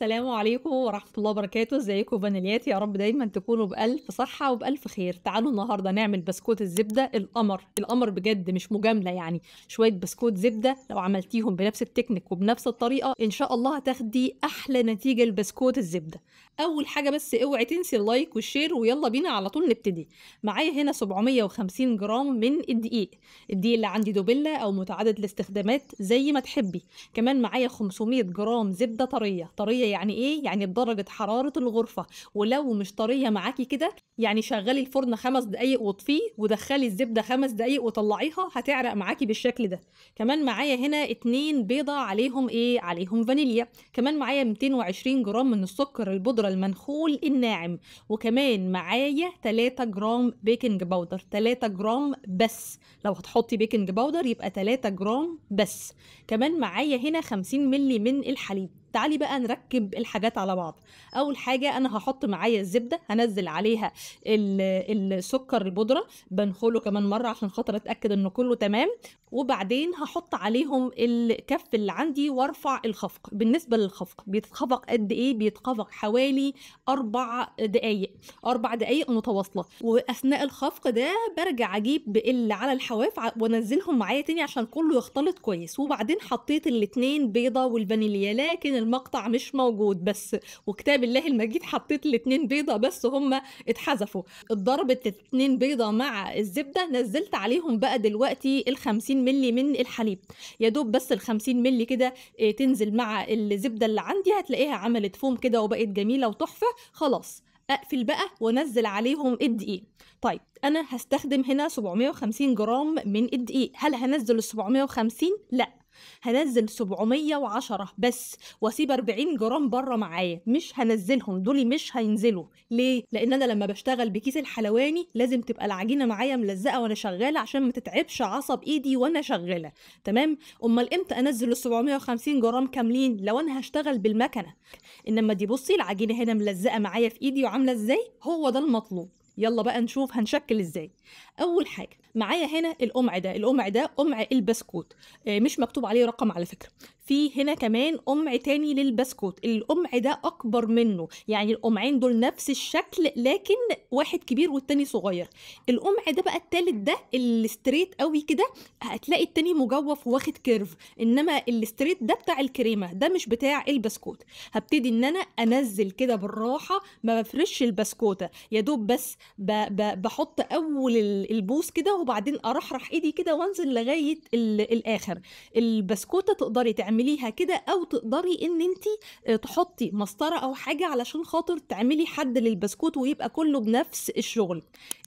السلام عليكم ورحمة الله وبركاته. ازيكم فانيليات؟ يا رب دايما تكونوا بألف صحة وبألف خير. تعالوا النهاردة نعمل بسكوت الزبدة القمر، القمر بجد مش مجاملة، يعني شوية بسكوت زبدة لو عملتيهم بنفس التكنيك وبنفس الطريقة ان شاء الله هتاخدي احلى نتيجة لبسكوت الزبدة. اول حاجة بس اوعي تنسي ال like وال share، ويلا بينا على طول نبتدي. معايا هنا 750 جرام من الدقيق، الدقيق اللي عندي دوبيلا او متعدد الاستخدامات زي ما تحبي. كمان معايا 500 جرام زبدة طرية. طرية يعني ايه؟ يعني بدرجة حرارة الغرفة، ولو مش طرية معاكي كده يعني شغلي الفرن 5 دقايق وطفيه، ودخلي الزبدة 5 دقايق وطلعيها، هتعرق معاكي بالشكل ده. كمان معايا هنا 2 بيضة عليهم ايه؟ عليهم فانيليا. كمان معايا 220 جرام من السكر البودرة المنخول الناعم، وكمان معايا 3 جرام baking powder، 3 جرام بس. لو هتحطي baking powder يبقى 3 جرام بس. كمان معايا هنا 50 ملي من الحليب. تعالي بقى نركب الحاجات على بعض. اول حاجة انا هحط معايا الزبدة، هنزل عليها السكر البودره، بنخله كمان مرة عشان خاطر اتاكد انه كله تمام، وبعدين هحط عليهم الكف اللي عندي وارفع الخفق. بالنسبة للخفق بيتخفق قد ايه؟ بيتخفق حوالي 4 دقايق، 4 دقايق متواصلة. واثناء الخفق ده برجع اجيب اللي على الحواف وانزلهم معايا تاني عشان كله يختلط كويس. وبعدين حطيت الاتنين بيضة والفانيليا، لكن المقطع مش موجود بس وكتاب الله المجيد حطيت الاتنين بيضة بس هما اتحذفوا. اتضربت الاتنين بيضة مع الزبدة، نزلت عليهم بقى دلوقتي ال50 ملي من الحليب، يا دوب بس ال50 ملي كده تنزل مع الزبدة اللي عندي، هتلاقيها عملت فوم كده وبقت جميلة وتحفة. خلاص اقفل بقى وانزل عليهم الدقيق. طيب انا هستخدم هنا 750 جرام من الدقيق. هل هنزل ال 750؟ لا، هنزل 710 بس، واسيب 40 جرام بره معايا، مش هنزلهم دول، مش هينزلوا. ليه؟ لان انا لما بشتغل بكيس الحلواني لازم تبقى العجينة معايا ملزقه وانا شغالة عشان ما تتعبش عصب ايدي وانا شغالة. تمام؟ امال امتى انزل ال 750 جرام كاملين؟ لو انا هشتغل بالمكنه. انما دي بصي العجينة هنا ملزقه معايا في ايدي وعامله ازاي، هو ده المطلوب. يلا بقى نشوف هنشكل ازاي. اول حاجة معايا هنا القمع ده، القمع ده قمع البسكوت، مش مكتوب عليه رقم على فكرة. في هنا كمان قمع تاني للبسكوت، القمع ده اكبر منه، يعني القمعين دول نفس الشكل لكن واحد كبير والتاني صغير. القمع ده بقى التالت ده ال straight قوي كده، هتلاقي التاني مجوف واخد curve، انما ال straight ده بتاع الكريمة، ده مش بتاع البسكوت. هبتدي ان انا انزل كده بالراحة، ما بفرش البسكوته، يا دوب بس بحط اول البوس كده وبعدين ارحرح ايدي كده وانزل لغاية الاخر. البسكوته تقدري تعمليها كده، او تقدري ان انت تحطي مسطرة او حاجة علشان خاطر تعملي حد للبسكوت ويبقى كله بنفس الشغل.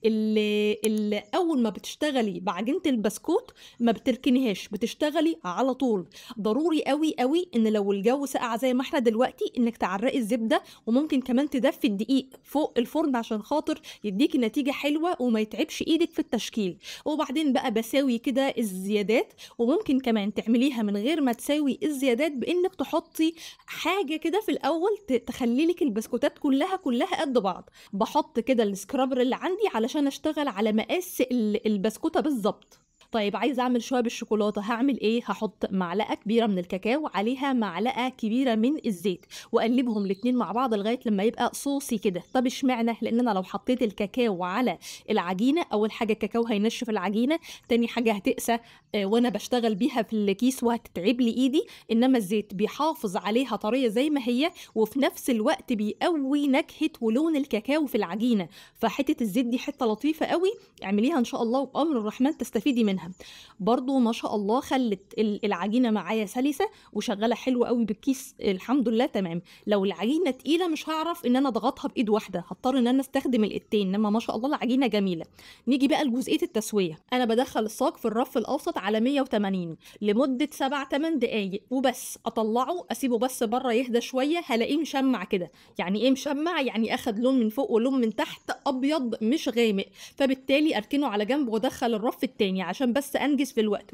اللي اول ما بتشتغلي بعجينه البسكوت ما بتركنيهاش، بتشتغلي على طول. ضروري قوي قوي ان لو الجو ساقع زي ما احنا دلوقتي انك تعرقي الزبدة، وممكن كمان تدفي الدقيق فوق الفرن عشان خاطر يديكي نتيجة حلوة وما يتعبش ايدك في التشكيل. وبعدين بقى بساوي كده الزيادات، وممكن كمان تعمليها من غير ما تساوي الزيادات بانك تحطي حاجة كده في الاول تخلي لك البسكوتات كلها قد بعض. بحط كده ال scraper اللي عندي علشان اشتغل على مقاس البسكوته بالظبط. طيب عايزه اعمل شوية بالشوكولاته، هعمل ايه؟ هحط معلقه كبيرة من الكاكاو عليها معلقه كبيرة من الزيت، واقلبهم الاتنين مع بعض لغاية لما يبقى صوصي كده. طب اشمعنى؟ لان انا لو حطيت الكاكاو على العجينة، اول حاجة الكاكاو هينشف العجينة، تاني حاجة هتقسى وانا بشتغل بيها في الكيس وهتتعب لي ايدي، انما الزيت بيحافظ عليها طرية زي ما هي، وفي نفس الوقت بيقوي نكهة ولون الكاكاو في العجينة. فحته الزيت دي حتة لطيفة قوي، اعمليها ان شاء الله وبامر الرحمن تستفيدي منها. برضو ما شاء الله خلت العجينة معايا سلسه وشغالة حلوة قوي بالكيس، الحمد لله تمام. لو العجينة تقيلة مش هعرف ان انا اضغطها بايد واحدة، هضطر ان انا استخدم الايدتين، انما ما شاء الله العجينة جميلة. نيجي بقى لجزئيه التسوية. انا بدخل الصاج في الرف الاوسط على 180 لمدة 7-8 دقائق وبس، اطلعه اسيبه بس بره يهدى شوية، هلاقيه مشمع كده. يعني ايه مشمع؟ يعني اخد لون من فوق ولون من تحت ابيض مش غامق، فبالتالي اركنه على جنب وادخل الرف التاني عشان عشان بس انجز في الوقت.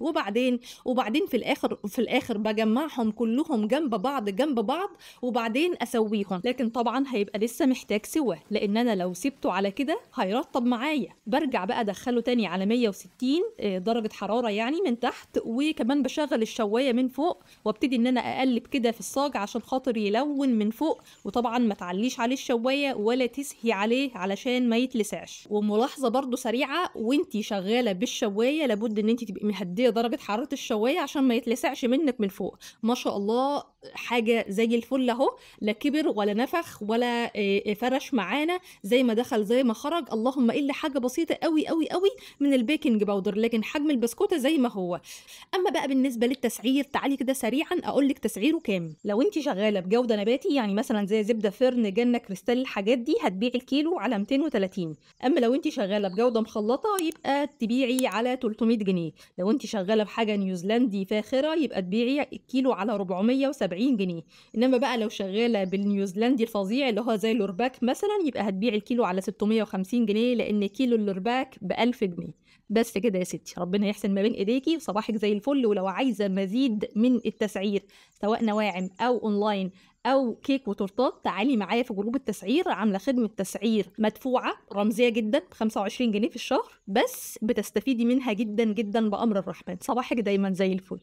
وبعدين في الاخر بجمعهم كلهم جنب بعض جنب بعض وبعدين اسويهم. لكن طبعا هيبقى لسه محتاج سوى، لان انا لو سبته على كده هيرطب معايا. برجع بقى ادخله تاني على 160 درجه حرارة يعني من تحت، وكمان بشغل الشوايه من فوق، وابتدي ان انا اقلب كده في الصاج عشان خاطر يلون من فوق. وطبعا ما تعليش عليه الشوايه ولا تسهي عليه علشان ما يتلسعش. وملاحظة برضو سريعة، وانتي شغالة بالشوايه لابد ان انتي تبقي مهديه درجه حرارة الشوايه عشان ما يتلسعش منك من فوق. ما شاء الله حاجة زي الفل اهو، لا كبر ولا نفخ ولا فرش معانا، زي ما دخل زي ما خرج، اللهم الا حاجة بسيطة قوي قوي قوي من ال baking powder، لكن حجم البسكوته زي ما هو. اما بقى بالنسبة للتسعير، تعالي كده سريعا اقول لك تسعيره كام. لو انت شغالة بجوده نباتي يعني مثلا زي زبدة فرن، جنة، كريستال، الحاجات دي هتبيعي الكيلو على 230. اما لو انت شغالة بجوده مخلطه يبقى تبيعي على 300 جنيه. لو انت شغالة بحاجة نيوزيلندي فاخره يبقى تبيعي الكيلو على 470 جنيه. انما بقى لو شغالة بالنيوزيلندي الفظيع اللي هو زي لورباك مثلا يبقى هتبيعي الكيلو على 650 جنيه، لان كيلو اللورباك ب 1000 جنيه. بس كده يا ستي، ربنا يحسن ما بين ايديكي وصباحك زي الفل. ولو عايزه مزيد من التسعير سواء نواعم او اونلاين او كيك وتورتات، تعالي معايا في group التسعير. عامله خدمة تسعير مدفوعة رمزية جدا ب 25 جنيه في الشهر، بس بتستفيدي منها جدا جدا بامر الرحمن. صباحك دايما زي الفل.